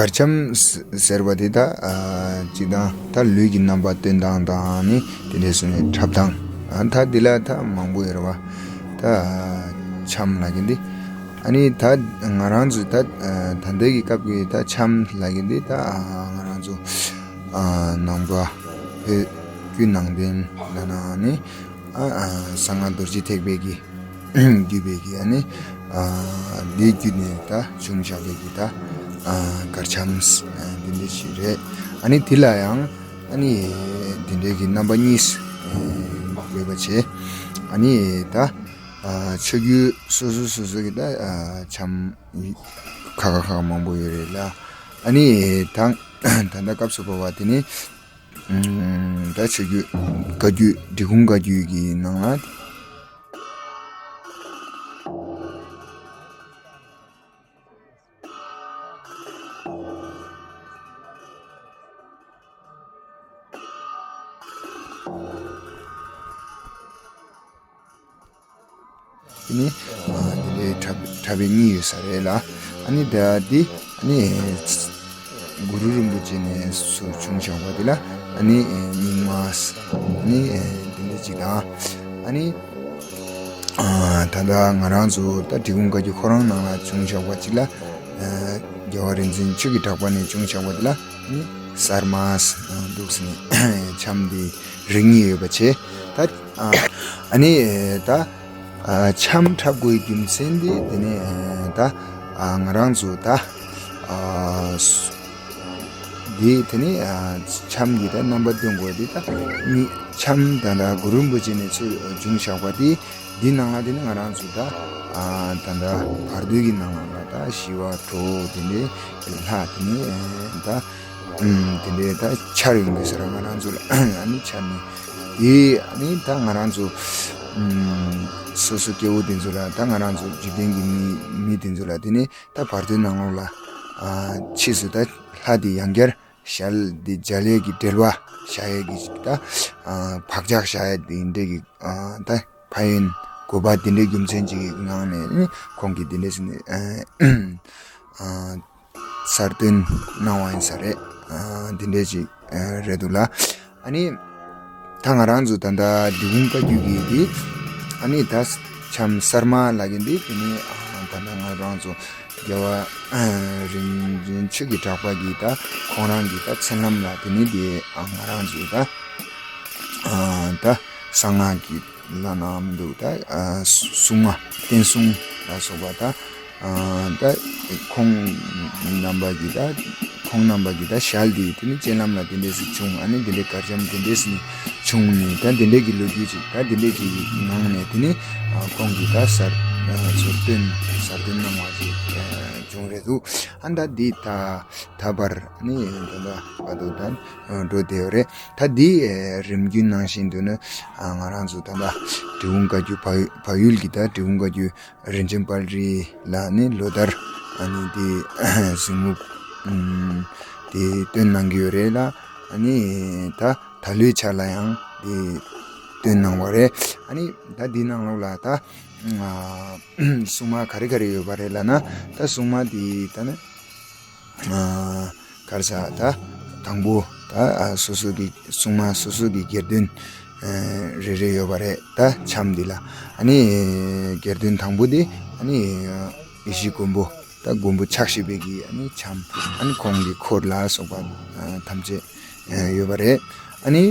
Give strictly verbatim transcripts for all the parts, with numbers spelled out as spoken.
གར་འཆམ་ཟེར་བ་དེ་ད་ཅིག་དང་ད་ལུས་ཀྱི་རྣམ་པ་སྟོན་སྟངས་དང་ནི་དེ་འདྲས་སུ་ནས་འཁྲབ་སྟངས་ད་དེ་ལ་ད་མང་པོ་ཡོད་རེད་བ། ད་འཆམ་ལབ་མཁན་འདི་ཨ་ནི་ད་ང་རང་ཚོ་ད་ད་ལྟའི་གི་སྐབས་ཀྱི་ད་འཆམ་ལབ་མཁན་འདི་ད་ང་རང་ཚོ་ནང་པ་བོད་བརྒྱུད་ནང་བསྟན་ལབ་ན་ནི་གསང་སྔགས་རྡོ་རྗེ་ཐེག་པའི་གི་བརྒྱུད་པའི་གི་ཨ་ནི་འདི་བརྒྱུད་ནས་ད་བྱུང་བཞག་པའི་གི་ད་གར་འཆམ་འདི་འདྲ་ཞིག་རེད། ཨ་ནི་དེ་ལ་ཡང་ཨ་ནི་འདི་འདྲའི་གི་རྣམ་པ་གཉིས་ཡོད་པ་བྱས། ཨ་ནི་ད་ཆོས་བརྒྱུད་སོ་སོ་སོ་སོ་གི་ད་འཆམ་ཁ་ཁ་ཁ་ཁ་མང་པོ་ཡོད་རེད་ལ། ཨ་ནི་ད་ད་ལྟ་སྐབས་སུ་བབས་པ་དེ་ནི་ད་ཆོས་བརྒྱུད་བཀའ་བརྒྱུད་འབྲི་གུང་བཀའ་བརྒྱུད་ཀྱི་ནང་ལ། དེ་ནི་དེ་འདྲའི་འཁྲབ་པའི་གཉིས་ཡོད་ས་རེད་ལ། ཨ་ནི་ད་འདི་ཨ་ནི་གུ་རུ་རིན་པོ་ཆེ་ནས་སུ་བྱུང་བཞག་པ་དེ་ལ་ཨ་ནི་རྙིང་མ་ཨ་ནི་དེ་འདྲ་ཅིག་དང་། ཨ་ནི་ད་ལྟ་ང་རང་ཚོ་ད་འབྲི་གུང་བཀའ་བརྒྱུད་ཁོ་རང་ནང་ལ་བྱུང་བཞག་པ་ཅིག་ལ་རྒྱལ་བ་རིག་འཛིན་ཆོས་ཀྱི་གྲགས་པ་ནས་བྱུང་བཞག་པ་དེ་ལ་ཨ་ནི་གསར་མ་འདུག་ཟེར་ནས་འཆམ་འདི་རིགས་གཉིས་ཡོད་པ་བྱས། ད་ཨ་ནི་ད། ཨ་འཆམ་འཁྲབ་དགོས་རྒྱུ་མཚན་དེ་དེ་ནས་ཨ་ད་ཨ་ང་རང་ཚོ་ད་ཨ་སུ་དེ་དེ་ནས་ཨ་འཆམ་གྱི་ད་རྣམ་པ་སྟོན་དགོས་དེ་ད་ནི་འཆམ་ད་ད་གུ་རུ་རིན་པོ་ཆེ་ནས་ཚུར་བྱུང་བཞག་པ་དེ་འདི་ནང་ལ་དེ་ནས་ང་རང་ཚོ་ད་ཨ་ད་ད་བར་དོའི་གི་ནང་ལ་ད་ཞི་བ་གྲོགས་དེ་འདྲའི་ལྷ་དེ་ནས་ཨ་ད། ཨུམ། དེ་འདྲའི་ད་འཆར་ཡོང་གི་ཟེར་ང་རང་ཚོ་ལ་ཨ་ནི་འཆར་ནས་དེ་ཨ་ནི་ད་ང་རང་ཚོ་ཨུམ། སོ་སོ་སྐྱེ་བོ་དེ་ཚོ་ལ་ད་ང་རང་ཚོ་འཇིག་རྟེན་གྱི་མི་མི་དེ་ཚོ་ལ་དེ་ནི་ད་བར་དོའི་ནང་ལོགས་ལ་ཨ་ཕྱིས་སུ་ད་ལྷ་དེ་ཡང་བསྐྱར་ཞལ་དེ་མཇལ་ཡས་ཀྱི་འབྲེལ་བ་བཞག་ཡས་ཀྱི་ད་ཨ་བག་ཆགས་བཞག་ཡས་དེ་འདྲའི་གི་ཨ་ད་ཕན་ཡོན་དགོས་པ་དེ་འདྲའི་རྒྱུ་མཚན་ཅིག་གི་ངང་ནས་ནི་ཁོང་གིས་དེ་འདྲའི་ཟེར་ནས་ཨ། གསར་བཏོན་གནང་བ་ཡིན་ས་རེད། ཨ་འདི་འདྲས་ཅིག་ཨ་རེད་འདུག་ལ། ཨ་ནི་ད་ང་རང་ཚོ་ད་ལྟ་འབྲི་གུང་བཀའ་བརྒྱུད་ཀྱི་འདི་ཨ་ནི་ད་འཆམ་གསར་མ་ལབ་ཀྱི་འདི་དེ་ནི་ཨ་ད་ལྟ་ང་རང་ཚོ་རྒྱལ་བ་ཨ་རིམ་བྱོན་ཆོས་ཀྱི་གྲགས་པ་གི་ད་ཁོང་རང་གི་ད་མཚན་ལམ་ལ་དེ་ནི་དེ་ཨ་ང་རང་ཚོ་ད་ཨ་ད་གསང་སྔགས་ཀྱི་ལ་ནའམ་འདུག་ད་ཨ་སྲུང་མ་བསྟན་སྲུང་ལ་སོགས་པ་ད་ཨ་ད་ཁོང་རྣམ་པ་གི་ད་ཁོང་རྣམ་པ་གི་ད་ཞལ་འདི་དེ་ནི་སྤྱན་ལམ་ལ་དེ་འདྲས་སུ་བྱུང་། ཨ་ནི་དེ་འདྲས་གར་འཆམ་དེ་འདྲས་སུ་ནི་བྱུང་ནས་ད་དེ་འདྲས་ཀྱི་ལོ་རྒྱུས་ཅིག་ད་དེ་འདྲས་ཀྱི་ནང་ནས་དེ་ནི་ཨ་ཁོང་གི་ད་གསར་ཚུར་བཏོན་གསར་བཏོན་གནང་བ་ཅིག་བྱུང་རེད་འདུག། ཨ་ད་འདི་ད་ད་བར་ནི་ད་ད་བར་དུ་ད་འགྲོ་བསྡད་ཡོད་རེད། ད་འདི་ཨེ་རིམ་བརྒྱུད་ནང་བཞིན་དུ་ནི་ཨ་ང་རང་ཚོ་ད་ལྟ་འབྲི་གུང་བཀའ་བརྒྱུད་བལ་བལ་ཡུལ་གྱི་ད་འབྲི་གུང་བཀའ་བརྒྱུད་རིན་ཆེན་དཔལ་རི་ལ་ནི་ལོ་ལྟར་ཨ་ནི་འདི་གཟིགས་མོ་ཨུམ་འདི་སྟོན་གནང་གི་ཡོད་རེད་ལ། ཨ་ནི་ད་ད་ལོའི་ཆ་ལ་ཡང་འདི་སྟོན་གནང་བ་རེད། ཨ་ནི་ད་འདི་ནང་ལོགས་ལ་ད་ཨ་སྲུང་མ་ག་རེ་ག་རེ་ཡོད་པ་རེད་ལབ་ན། ད་སྲུང་མ་འདི་ད་ནི། ཨ་གར་ས་ད་དང་པོ་ད་ཨ་སོ་སོ་གི་སྲུང་མ་སོ་སོ་གི་སྒེར་དོན་ཨ་རེ་རེ་ཡོད་པ་རེད། ད་འཆམ་འདི་ལ་ཨ་ནི་སྒེར་དོན་དང་པོ་འདི་ཨ་ནི་ཡེ་ཤེས་མགོན་པོ་ད་མགོན་པོ་ཕྱག་བཞི་པའི་གི་ཨ་ནི་འཆམ་ཨ་ནི་ཁོང་གི་འཁོར་ལ་སོགས་པ་ཨ་ཐམས་ཅད་ཨ་ཡོད་པ་རེད། ཨ་ནི་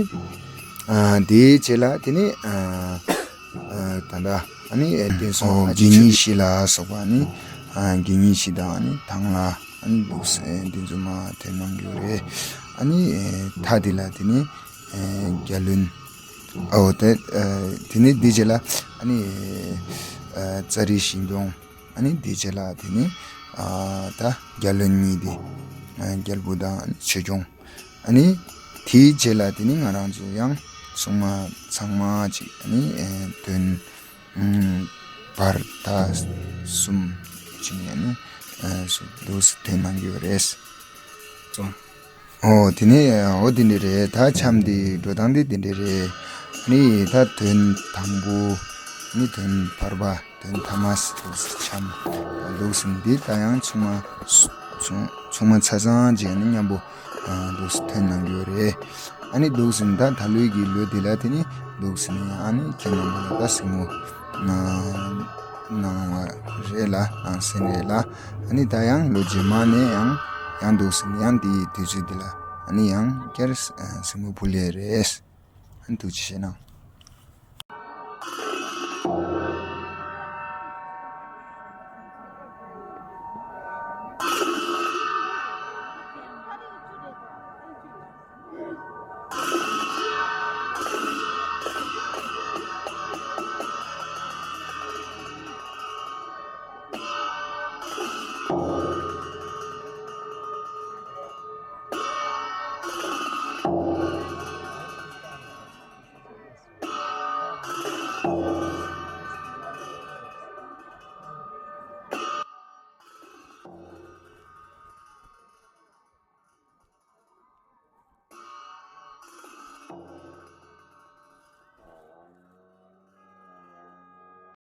ཨ་དེའི་རྗེས་ལ་དེ་ནི་ཨ་ཨ་ད་ད་ཨ་ནི་ཨ་བསྟན་སྲུང་ཨོ་ཨ་དགེ་བཅུ་བཞི་ལ་སོགས་པ་ནི་ཨ་དགེ་བཅུ་བཞི་དང་ཨ་ནི་དང་ལ་ཨ་ནི་འདུག་སེ་འདི་ཚོ་མ་དེ་གནང་གི་ཡོད་རེད། ཨ་ནི་ཨེ་མཐའ་དེ་ལ་དེ་ནི་ཨེ་རྒྱལ་བློན་ཨོ་དེ་ཨེ་དེ་ནི་འདི་རྗེས་ལ་ཨ་ནི་ཨེ་ཙཱ་རི་ཞིང་སྐྱོང་། ཨ་ནི་འདི་རྗེས་ལ་དེ་ནི་ཨ་ད་རྒྱལ་བློན་གཉིས་དེ་ཨེ་རྒྱལ་པོ་དང་ཨ་ནི་ཆོས་སྐྱོང་། ཨ་ནི་དེའི་རྗེས་ལ་དེ་ནི་ང་རང་ཚོ་ཡང་སྲུང་མ་ཚང་མ་ཅིག་ཨ་ནི་ཨེ་དོན་ཨུམ་བར་ད་གསུམ་ཅིག་ནས་ནི་ཨ་སུ་དུ་སུ་དེ་གནང་གི་ཡོད་རེད། ཨོ་དེ་ནས་ཨོ་དེ་འདྲ་རེད། ད་འཆམ་དེ་འགྲོ་སྟངས་དེ་དེ་འདྲ་རེད། ཨ་ནི་ད་དོན་དང་པོ་ནི་དོན་བར་པ་དོན་ཐ་མ་སུ་དུ་སུ་འཆམ་ལུགས་སུ་འདི་ད་ཡང་ཚུང་མ་ཚུང་ ཚང་མ་ཆ་ཚང་ཅིག་ཨ་ནི་མཉམ་པོ་འདུག་སེ་ཐོན་གནང་གི་ཡོད་རེད། ཨ་ནི་འདུག་སེ་ད་ད་ལོའི་གི་ལོ་འདི་ལ་དེ་ནི་འདུག་སེ་ནི་ཨ་ནི་ཁྱེད་རྣམ་པ་ལ་ད་གཟིགས་མོ་གནང་བ་རེད་ལ་གནང་ཟིན་རེད་ལ། ཨ་ནི་ད་ཡང་ལོ་རྗེས་མ་ནས་ཡང་ཡང་འདུག་སེ་ནི་ཡང་འདིའི་དུས་ཚོད་འདི་ལ་ཨ་ནི་ཡང་བསྐྱར་གཟིགས་མོ་ཕུལ་ཡས་རེད། ཨ་ནི་ཐུགས་རྗེ་ཆེ་གནང་།